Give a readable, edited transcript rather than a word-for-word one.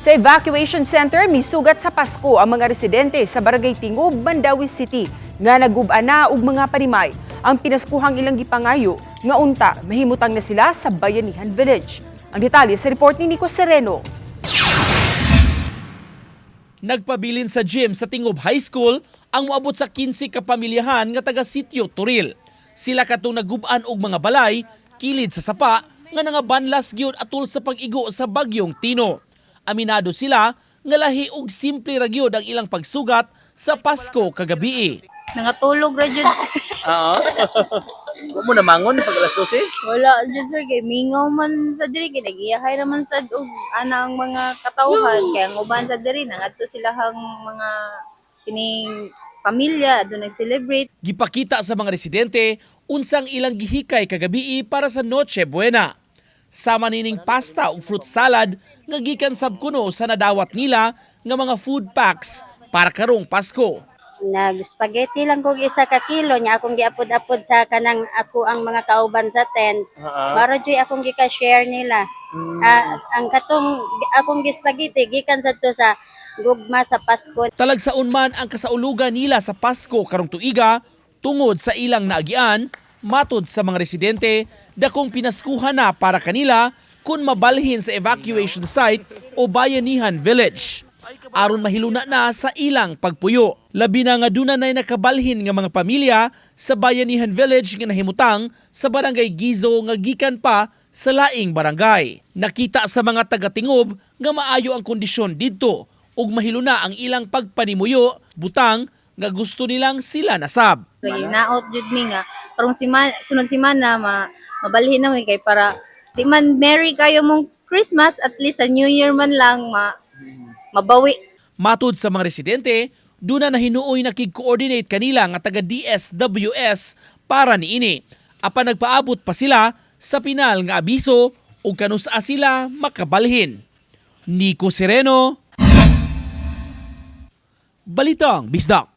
Sa evacuation center, misugat sa Pasko ang mga residente sa Barangay Tingub, Mandaue City nga nagub-an na og mga panimay. Ang pinaskuhang ilang gipangayo nga unta mahimutang na sila sa Bayanihan Village. Ang detalye sa report ni Nico Sereno. Nagpabilin sa gym sa Tingob High School ang moabot sa 15 ka pamilyahan nga taga Sitio Turil. Sila katong nagub-an og mga balay kilid sa sapa nga nangabanlas gyud atul sa pag-igo sa bagyong Tino. Aminado sila nga lahi og simple ra gyud ang ilang pagsugat sa Pasko kagabii. Nangatulog ra jud, sir. Oo. Wa mo namangon pag alas 12? Wala jud, sir, kay mingaw man sa diri, kay nagiyahay ra man sad og ana ang mga katawhan, kay ang uban sa diri nangadto sila hang mga kining pamilya do nag-celebrate. Gipakita sa mga residente unsang ilang gihikay kagabii para sa Noche Buena. Sama nining pasta ug fruit salad nga gikan sab kuno sa nadawat nila nga mga food packs para karong Pasko. Nag-spaghetti lang kog 1 ka kilo nya akong giapod-apod sa kanang ako ang mga kauban sa tent. Maro joy akong gika-share nila. Ah, ang katong akong gi-spaghetti gikan sad to sa gugma sa Pasko. Talagsaon man ang kasaulugan nila sa Pasko karong tuiga tungod sa ilang naagian, matod sa mga residente, dakong pinaskuhan na para kanila kung mabalhin sa evacuation site o Bayanihan Village. Aron mahiluna na sa ilang pagpuyo. Labi na nga duna na'y nakabalhin nga mga pamilya sa Bayanihan Village nga nahimutang sa Barangay Gizo nga gikan pa sa laing barangay. Nakita sa mga taga-Tingob nga maayo ang kondisyon didto ug mahiluna ang ilang pagpanimuyo butang nga gusto nilang sila nasab. Kay naot jud mi nga karong simana, sunod simana, mabalhin na mi kay para di man merry kayo mong Christmas, at least sa New Year man lang mabawi. Matud sa mga residente, duna na hinuoy nakig-coordinate kanila nga taga DSWS para niini. Apan nagpaabot pa sila sa pinal nga abiso ug kanusa sila makabalhin. Nico Sereno, Balitang Bisdak.